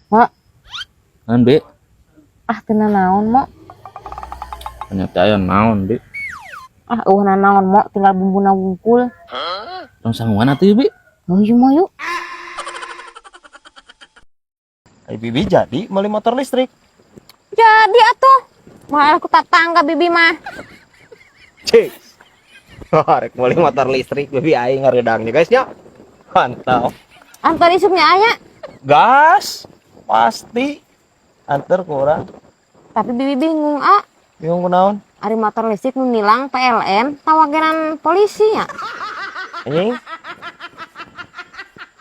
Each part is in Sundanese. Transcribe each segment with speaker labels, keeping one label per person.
Speaker 1: Mak.
Speaker 2: Naon, Bi?
Speaker 1: Ah, teu naon, Mo.
Speaker 2: Ternyata aya naon, Bi?
Speaker 1: Ah, euweuh naon, Mo, tinggal bumbuna wungkul.
Speaker 2: Tong sanguan atuh, Bi.
Speaker 1: Oh, yuk, Mo, yuk.
Speaker 3: Ai Bibi jadi beli motor listrik.
Speaker 1: Jadi atuh. Moal ku tatangga Bibi mah.
Speaker 3: Cik. Rek beli motor listrik Bibi aing ngaredangnya, guys, nya. Mantap.
Speaker 1: Antar isuknya aya.
Speaker 3: Gas. Pasti. Antar ku urang.
Speaker 1: Tapi Bibi bingung, ah.
Speaker 3: Bingung kunaon?
Speaker 1: Ari motor listrik nu nilang PLN tawageran polisi ya.
Speaker 3: Anjing.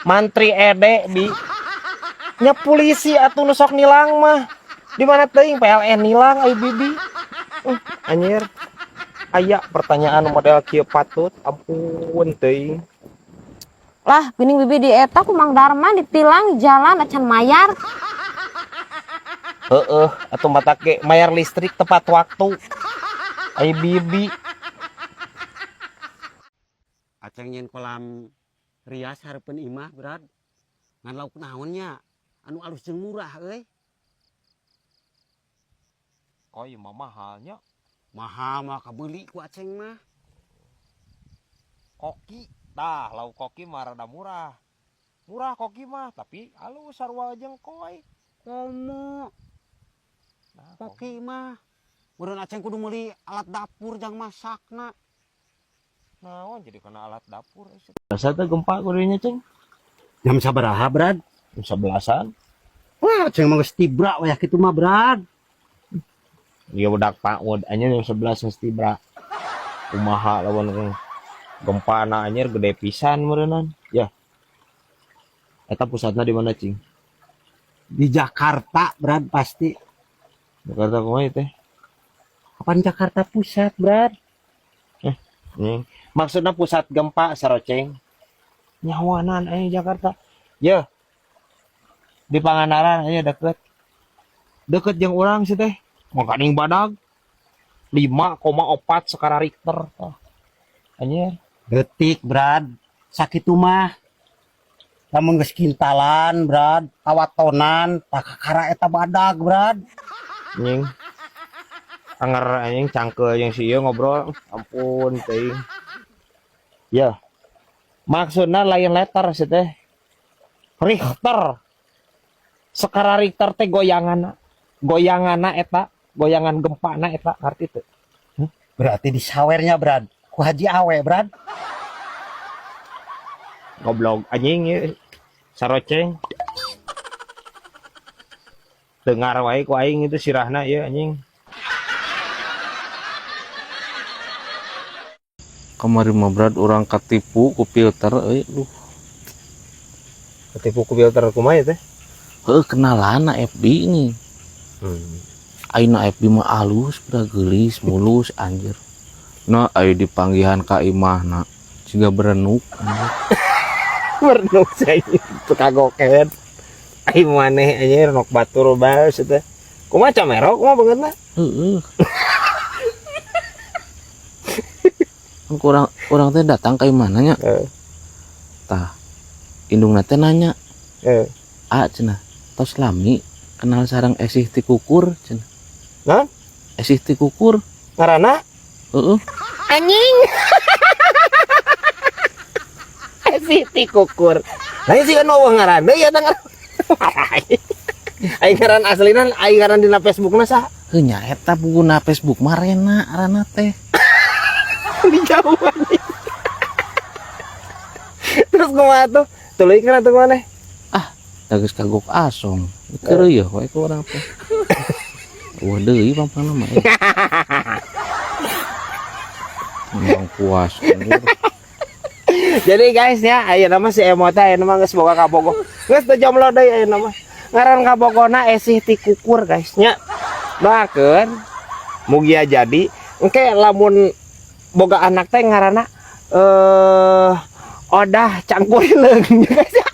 Speaker 3: Mantri ede bi. Nya polisi atuh nu sok nilang mah. Di mana teuing PLN nilang ai Bibi. Anjir. Aya pertanyaan model kieu patut, ampun teuing.
Speaker 1: Lah, geuning Bibi di eta ku Mang Darman ditilang di jalan acan mayar.
Speaker 3: Heeh, atuh mata ke mayar listrik tepat waktu. Ai Bibi.
Speaker 4: Aceng nyen kolam rias hareupeun imah, Brad. Ngan lauk naon nya? Anu alus jeung murah euy.
Speaker 3: Koi mah mahalnya.
Speaker 4: Mahal mah kabeuli ku Aceng mah.
Speaker 3: Koki, tah lauk koki mah rada murah. Murah koki mah, tapi alus sarua jeung koi.
Speaker 4: Komo
Speaker 3: Nah,
Speaker 4: koki mah. Meureun Aceng kudu meuli alat dapur jang masakna.
Speaker 3: Naon jadi kena alat dapur.
Speaker 2: Asa teh gempa kudunya, Ceng?
Speaker 4: Jam sabaraha, Brad?
Speaker 3: Jam 11-an.
Speaker 4: Wah, Aceng mah geus tibra wayah kitu mah, Brad.
Speaker 3: Iya budak PAUD anjir jam 11 geus tibra. Kumaha lamun gempana anjir gede pisan meureunnan. Ya. Eta pusatna di mana, Cing?
Speaker 4: Di Jakarta, Brad, pasti.
Speaker 3: Jakarta kumaha teh?
Speaker 4: Kapan Jakarta Pusat, Brad?
Speaker 3: Anjing. Maksudna pusat gempa saroceng. Nyawanan aya Jakarta. Ya. Di Pangandaran aya deket. Deket jeung urang sih teh. Makaning badag 5,4 skala Richter. Ah. Anjir.
Speaker 4: Detik, Brad. Sakitu mah. Lamun geus kintalan, Brad, kawatonan, tah kakara eta badag, Brad.
Speaker 3: Anjing. Anger anjing cangkeul jeung si ieu ngobrol. Ampun teuing. Ya. Maksudna lain letter sih teh. Richter. Skala Richter teh goyanganna. Goyanganna eta, goyangan gempana eta, ngarti teu?
Speaker 4: Berarti disawernya, Brad. Ku Haji Awe, Brad.
Speaker 3: Goblok anjing ieu. Saroceng. Dengar wae ku aing itu sirahna ieu anjing.
Speaker 2: Kamari mah, Brad, urang katipu ku filter euy, duh.
Speaker 3: Ketipu ku filter kumaha teh?
Speaker 2: Heuh, kenalan na FB ini. Ayeuna FB mah alus, Brad, geulis, mulus anjir. Nah, ayo dipanggihan ka imahna siga berenuk anjir.
Speaker 3: Berenuk saya itu kagoken. Ai maneh anjir nok batur bae teh. Kumaha camero kumaha beungeutna?
Speaker 2: Heeh. Kan kurang urang teh datang ka imahna nya. Tah, indungna teh nanya, "A cenah, tos lami kenal sareng Esih ti Kukur?" cenah.
Speaker 3: Naon?
Speaker 2: Esih ti Kukur.
Speaker 3: Ngaranna?
Speaker 2: Heeh.
Speaker 3: Anjing. Esih ti Kukur. Lain sih kan eueuh ngaran deui eta ngaran. Ai ngaran aslina, ai ngaran dina Facebookna saha?
Speaker 2: Heuh nya eta pengguna Facebook mah Rena ngaranna teh.
Speaker 3: Dijauhan. Terus kumaha tuh? Tuluy kana tuh maneh?
Speaker 2: Ah, da geus kagok asong. Keureuy we ku urang teh. Wah deui pangpangna mah. Ngomong puas anjir.
Speaker 3: Jadi guys ya, ayeuna mah si Emo teh ayeuna mah geus boga kabogoh. Geus teu jomblo deui ayeuna mah. Ngaran kabogona Esih ti Kukur, guys, nya. Doakeun mugia jadi engke lamun boga anak teh ngaranna Odah Cangkurileung, guys ya.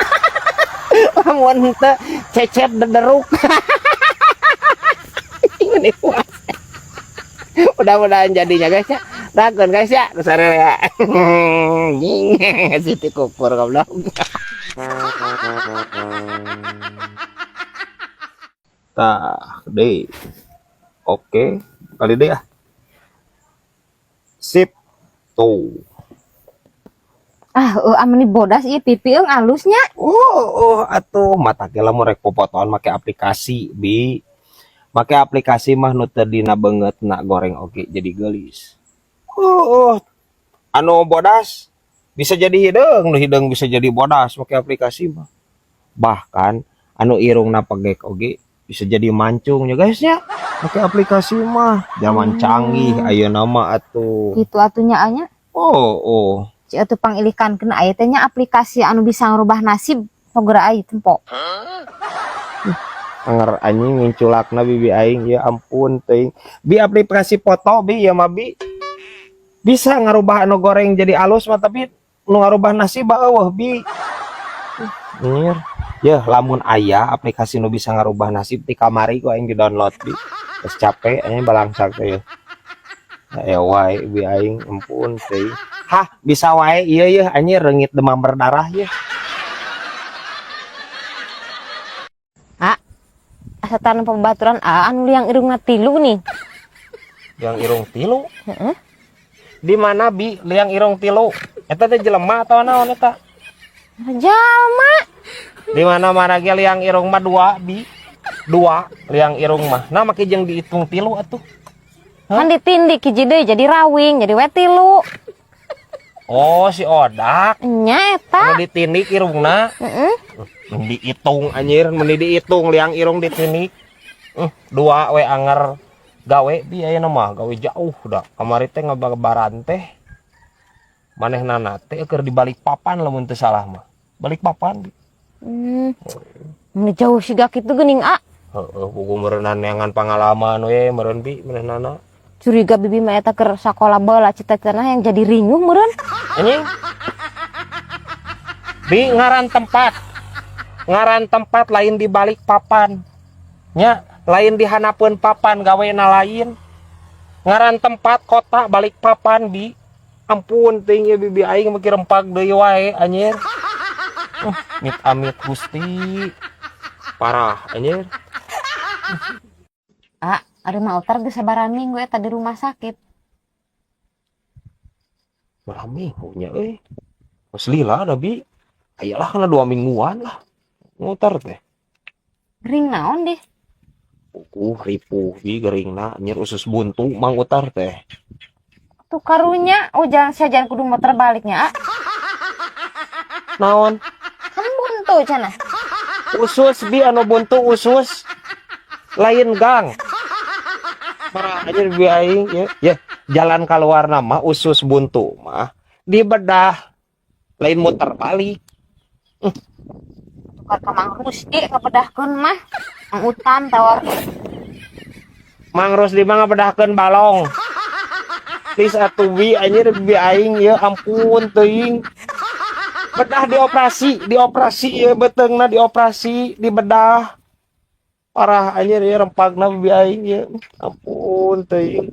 Speaker 3: Lamun henteu Cecep Dederuk. Ini puas. Mudah-mudahan jadinya, guys, ya. Doakeun, guys, ya. Geus ya. Nying, Esih ti Kukur goblok. Tah, deh. Oke, kali deh ah. Sip. Tuh.
Speaker 1: Ah, ameni bodas ieu pipi eung alusnya.
Speaker 3: Oh, atuh mata ge lamun rek popotoan make aplikasi, Bi. Make aplikasi mah nu teu dina beungeutna goreng oge jadi geulis. Oh. Anu bodas bisa jadi hideung, nu hideung bisa jadi bodas make aplikasi mah. Bahkan anu irungna pegek oge bisa jadi mancung ya, guys, nya. Make aplikasi mah zaman canggih ayeuna mah atuh.
Speaker 1: Kitu atuh nya anya.
Speaker 3: Oh.
Speaker 1: Ci atuh pangilikan kena aya teh nya aplikasi anu bisa ngerubah nasib pogera ai tempo.
Speaker 3: Anger anjing nginculakna bibi aing, ya ampun teuing. Bi, aplikasi foto, Bi, ya mah, Bi. Bisa ngarubah anu goreng jadi alus mah, tapi nu ngarubah nasib euweuh, Bi. Nyir. Ya lamun aya aplikasi nu bisa ngarubah nasib ti kamari ku aing di-download, Bi. Geus capek anjing balangsak teh ya. Ya wae bi aing, ampun teuing. Hah, bisa wae ieu yeuh anjir reungit demam berdarah yeuh.
Speaker 1: Ah, asa tanah pembaturan ah anu liang irungna tilu nih.
Speaker 3: Liang irung tilu?
Speaker 1: Heeh.
Speaker 3: Di mana, Bi, liang irung tilu? Eta teh jelema atau naon eta?
Speaker 1: Jalma.
Speaker 3: Di mana-mana ge liang irung mah dua, Bi. Dua liang irung mah. Nah, make jeung dihitung tilu atuh.
Speaker 1: Kan ditindik hiji deui jadi rawing, jadi we tilu.
Speaker 3: Oh, si Odak.
Speaker 1: Nya eta.
Speaker 3: Anu ditindik irungna.
Speaker 1: Heeh.
Speaker 3: Mun dihitung anjir, mun dihitung liang irung ditindik. Dua we anger gawe bi ayeuna mah gawe jauh da. Kamari teh ngababaran teh. Manehna teh keur di balik papan lamun teu salah mah. Balik papan, Bi.
Speaker 1: Mun jauh siga kitu geuning a.
Speaker 3: Heeh, buku meureunnan neangan pangalaman we meureun, Bi, manehna.
Speaker 1: Curiga bibi mah eta keur sakola baheula cita-citana yang jadi rinyuh meureun.
Speaker 3: Anjing. Bi, ngaran tempat. Ngaran tempat lain di balik papan. Nya, lain di hanapeun papan gawena lain. Ngaran tempat kota balik papan, Bi. Ampun teuing ieu bibi aing meuki rempag deui wae anjir. Amit amit Gusti. Parah anjir.
Speaker 1: Ah, ari mah Otar geus sabaraha minggu eta di rumah sakit.
Speaker 3: Berapa minggunya euy? Geus lila da, Bi. Ayalah kana 2 mingguan lah. Muter teh.
Speaker 1: Gering naon deh?
Speaker 3: Pukuh ripuh, Bi, geringna anjir usus buntu Mang Utar teh.
Speaker 1: Tuh karunya, oh jangan sia jangan kudu muter baliknya, ah.
Speaker 3: Naon?
Speaker 1: Kan buntu cenah.
Speaker 3: Usus, Bi, anu buntu usus. Lain gang. Parah anjir bi aing ya. Ya, jalan keluar nama usus buntu mah dibedah. Lain muter balik.
Speaker 1: Tukar ka Mang Rusdi ngabedahkeun mah. Mang Utan tawar.
Speaker 3: Mang Rusdi mah ngabedahkeun balong. Tis atuh bi anjir bi aing ya ampun teuing. Bedah dioperasi, dioperasi ya beuteungna dioperasi, dibedah. Parah anjir ya rempagna bi aing ya. Ampun teuing.